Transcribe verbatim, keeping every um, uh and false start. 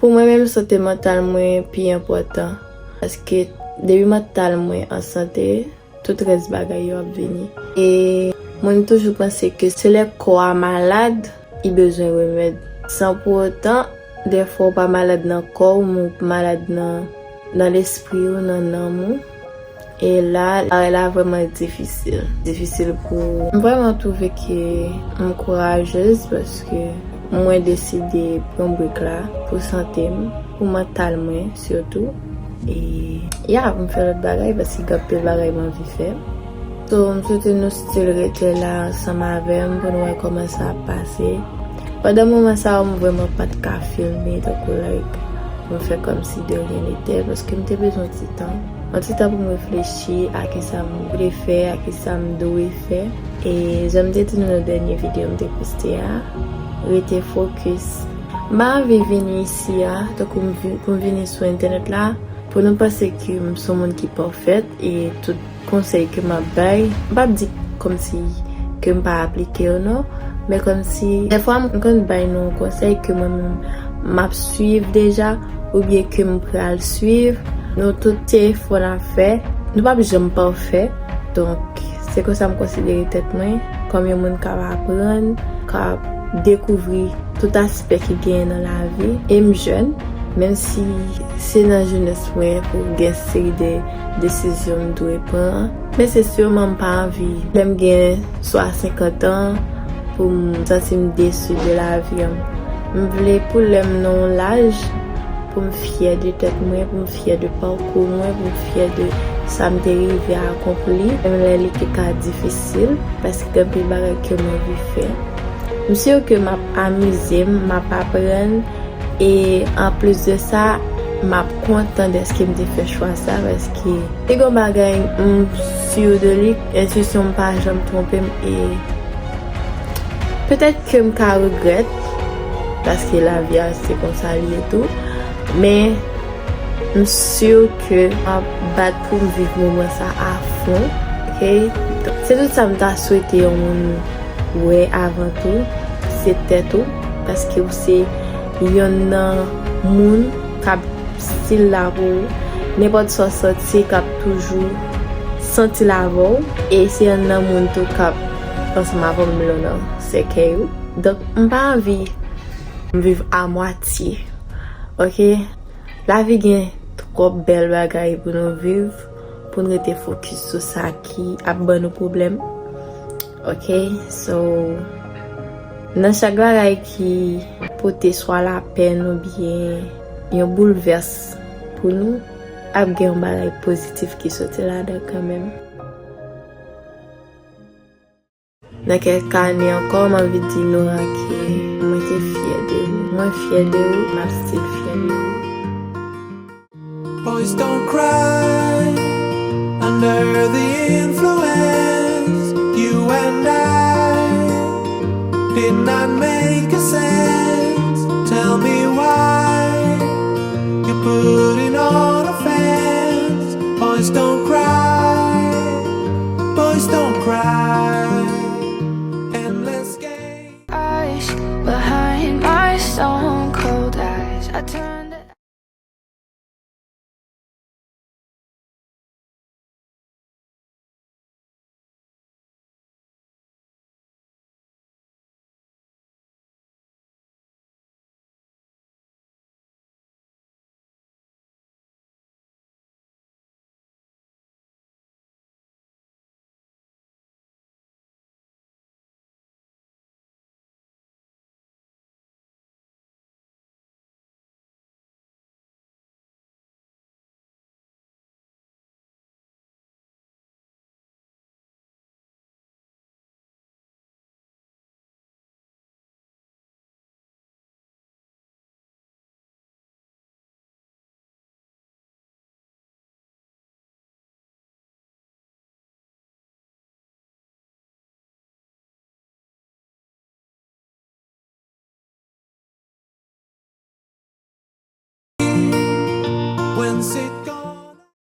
Pou mwen menm, sante mantal mwen pi enpòtan. Paske depi mantal mwen an sante, tout rès bagay yo ap vini. E mwen, m toujou panse ke se lè kò a malad, li bezwen remèd. San pou otan, dèfwa ou pa malad nan kò w, men ou malad nan, nan lespri w, nan nanm ou. E la, bagay la vrèman difisil. Difisil pou, m vrèman twouve ke m kourajez paske mwen deside pran break la pou sante m, pou mantal mwen sitou. E, ya, pou m fè lòt bagay, paske gen anpil bagay m anvi fè. So, m swete nou still rete la ansanm avè m pou nou wè kòman sa ap pase. Pandan moman sa yo, m vrèman pa t ka filme, tankou, like, m fè kòmsi de rien n'était, paske m te bezwen ti tan. Yon ti tan pou m reflechi a kisa m vle fè, a kisa m dwe fè. E jan m te di nou nan dènye videyo m te poste a, rete fokis. M pa anvi vini isi a, tankou m vi-, pou m vini sou entènèt la, pou nou panse ke m se yon moun ki pafèt e tout konsèy ke m ap bay, m p ap di kòmsi ke m pa aplike yo non, men kòmsi dèfwa m konn bay nou yon konsèy ke mwen menm m ap swiv deja, oubyen ke m pral swiv. Nou tout se efò n ap fè, nou p ap janm pafè. Donk, se konsa m konsidere tèt mwen, kòm yon moun k ap aprann, k ap dekouvri tout aspè ki genyen nan lavi. E m jèn, menm si se nan jenès mwen pou gen seri de desizyon m dwe pran, men se siman m pa anvi, lè m gen swa senkant an, pou m santi m desi de lavi an. M vle pou lè m nan yon laj, pou m fyè de tèt mwen, pou m fyè de pakou mwen, pou m fyè de sa m te rive akonpli, menm lè li te ka difisil, paske gen anpil bagay ke m anvi fè. M si ke m ap amize m, m ap aprann, e anplis de sa, m ap kontan dèske m te fè chwa sa, paske te gen yon bagay m si de li, entwisyon m pa janm twonpe m, e petèt ke m ka regrèt, paske lavi a se konsa li ye tou, men m si ke m ap bat pou m viv moman sa a fon, oke? Se tout sa m ta swete yon moun wè avan tou, se tèt ou, paske ou se yonn nan moun k ap still la pou ou. Nenpòt sa w santi k ap toujou santi l avè w, e se yonn nan moun tou k ap ansanm avè w menm lè w nan sèkèy ou. Donk, m pa anvi m viv amwatye, oke? Lavi gen twòp bèl bagay pou nou viv, pou n rete fokis sou sa ki ap ban nou pwoblèm. Oke, so, nan chak bagay ki pote swa lapèn oubyen yon boulvès pou nou, ap gen yon bagay pozitif ki soti ladan kanmenm. Nan kèk ane ankò, m anvi di Nora ke mwen te fyè de ou. Mwen fyè de ou, m ap still fyè de ou. Boys don't cry under the influence. You and I did not